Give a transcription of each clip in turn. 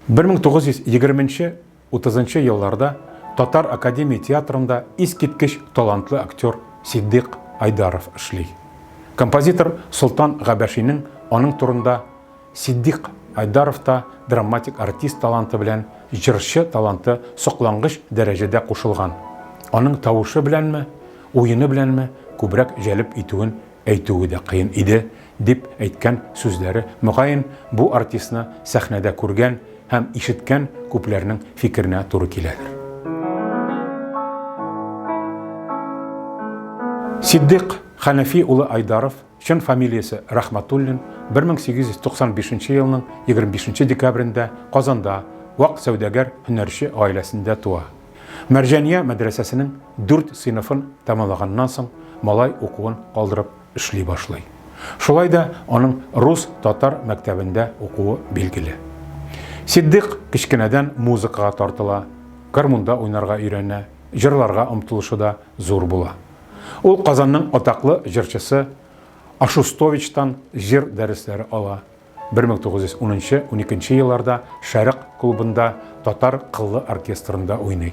1920 30 елларда Татар академия театрында искиткеч талантлы актер Ситдыйк Айдаров эшли. Композитор Солтан Габәшинең аның турында Ситдыйк Айдаровта драматик артист таланты белән җырчы таланты соклангыч дәрәҗәдә кушылган. Аның тавышы беләнме, уены беләнме күбрәк җәлеп итүен әйтүе дә кыен иде, дип әйткән сүзләре, мөгаен, бу артистны сәхнәдә күргән һәм ишеткән күпләрнең фикеренә туры киләдер. Ситдыйк Хәнәфи улы Айдаров, чын фамилиясе Рәхмәтуллин, 1895 елның 25 декабрендә Казанда, вак сәүдәгәр һөнәрче гаиләсендә туа. Мәрҗания мәдрәсәсенең дүрт сыйныфын тәмамлаганнан соң, малай укуын калдырып эшли башлый. Шулай да аның рус-татар мәктәбендә укуы билгеле. Ситдыйк кечкенәдән музыкага тартыла, гармунда уйнарга өйрәнә, җырларга омтылышы да зур була. Ул Казанның атаклы җырчысы Ашустовичтан җыр дәресләре ала. 1910 уникенче елларда Шәрык клубында татар кыллы оркестрында уйный.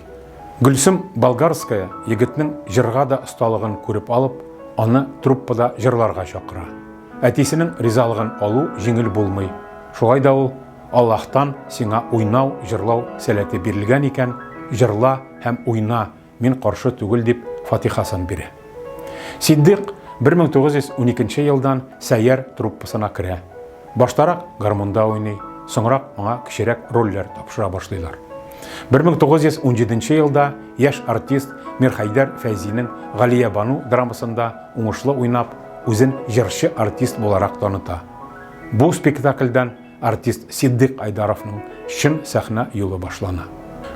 Гөлсем Болгарская егетнең җырга да осталыгын күреп алып, аны труппада җырларга чакыра. Әтисенең ризалыгын алу җиңел булмый. Шулай да ул, Аллаһтан сиңа уйнау, җырлау сәләте бирелгән икән, җырла һәм уйна, Мин каршы түгел, дип фатихасын бирә. Ситдыйк 1912 елдан Сәйяр труппасына керә. Баштарак гармунда уйный, соңрак аңа кечерәк рольләр тапшыра башлыйлар. 1917 елда яшь артист Мирхәйдәр Фәйзинең Галиябану драмасында уңышлы уйнап, үзен җырчы артист буларак таныта. Бу спектакльдән артист Ситдыйк Айдаровның чын сәхнә юлы башлана.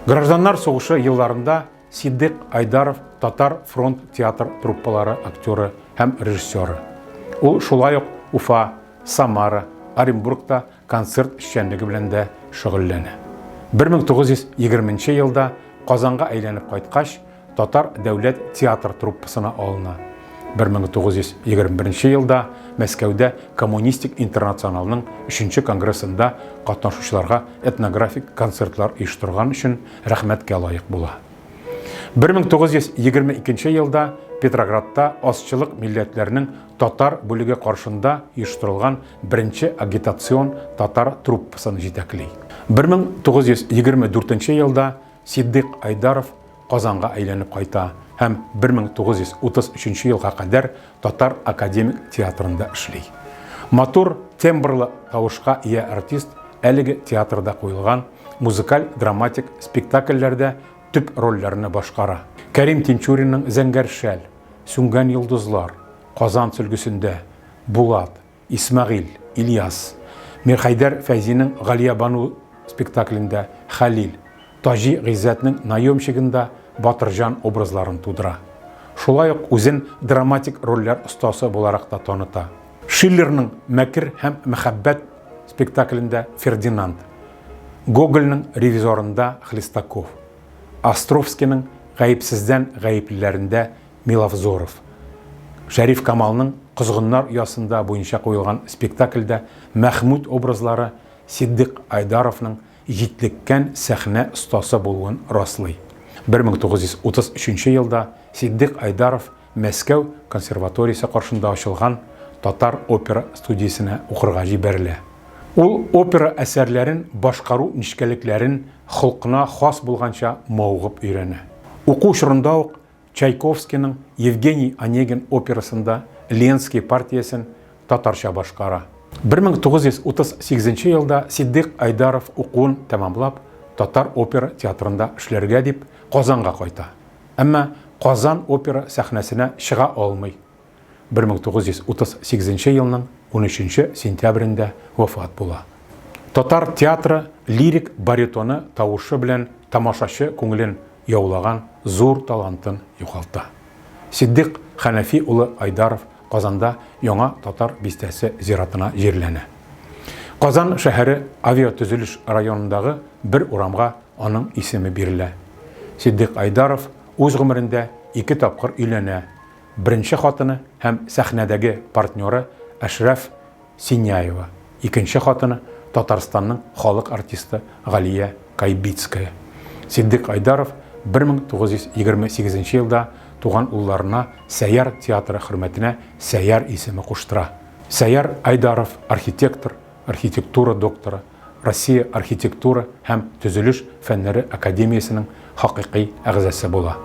Гражданнар сугышы елларында Ситдыйк Айдаров татар фронт театр труппалары актеры һәм режиссеры. Ул шулай ук Уфа, Самара, Оренбургта концерт эшчәнлеге белән дә шөгыльләнә. 1920 елда Казанга әйләнеп кайткач, Татар дәүләт театр труппасына алына. 1921 елда Мәскәүдә Коммунистик интернационалның өченче конгрессында катнашучыларга этнографик концертлар оештырган өчен рәхмәткә лаек була. 1922 елда Петроградта азчылык милләтләрнең татар бүлеге каршында оештырылган беренче агитацион татар труппасын җитәкли. 1924 елда Ситдыйк Айдаров Казанга әйләнеп кайта һәм 1933 елга кадәр Татар академик театрында эшли. Матур тембрлы тавышка ия артист әлеге театрда куелган музыкаль-драматик спектакльләрдә төп рольләрне башкара. Кәрим Тинчуринның Зәңгәр шәл, Сүнгән йолдызлар, Казан сөлгесендә, Булат, Исмәгыйль, Ильяс, Мирхәйдәр Фәйзинең Галиябану спектаклендә Хәлил, Таҗи Гыйззәтнең Наемщигында Батырҗан образларын тудыра. Шулай ук үзен драматик рольләр остасы буларак та таныта. Шиллерның Мәкер һәм мәхәббәт спектаклендә Фердинанд, Гогольнең Ревизорында Хлестаков, Островскийның Гаепсездән гаеплеләрендә Миловзоров. Шәриф Камалның Козгыннар оясында буенча куелган спектакльдә Мәхмүт образлары Ситдыйк Айдаровның җитлеккән сәхнә остасы булуын раслый. 1933 елда Ситдыйк Айдаров Мәскәү консерваториясе каршында ачылган Татар опера студиясенә укырга җибәрелә. Ул опера әсәрләрен башкару нечкәлекләрен холкына хас булганча мавыгып өйрәнә. Уку чорында ук Чайковскийның Евгений Онегин операсында Ленский партиясен татарча башкара. 1938 елда Ситдыйк Айдаров укуын тәмамлап, Татар опера театрында эшләргә дип Казанга кайта. Әмма Казан опера сәхнәсенә чыга алмый. 1938 елның 13 сентябрендә вафат була. Татар театры лирик баритоны тавышы белән тамашачы күңелен яулаган зур талантын югалта. Ситдыйк Хәнәфи улы Айдаров Казанда Яңа Татар бистәсе зиратына җирләнә. Казан шәһәре Авиатөзелеш районындагы бер урамга аның исеме бирелә. Ситдыйк Айдаров үз гомерендә ике тапкыр өйләнә. Беренче хатыны һәм сәхнәдәге партнеры Әшрәф Синяева, икенче хатыны Татарстанның халык артисты Галия Кайбицкая. Ситдыйк Айдаров 1928 елда туган улларына Сәяр театры хөрмәтенә Сәяр исеме куштыра. Сәяр Айдаров, архитектор, архитектура докторы, Россия архитектура һәм төзелеш фәннәре академиясенең хакыйкый әгъзасы була.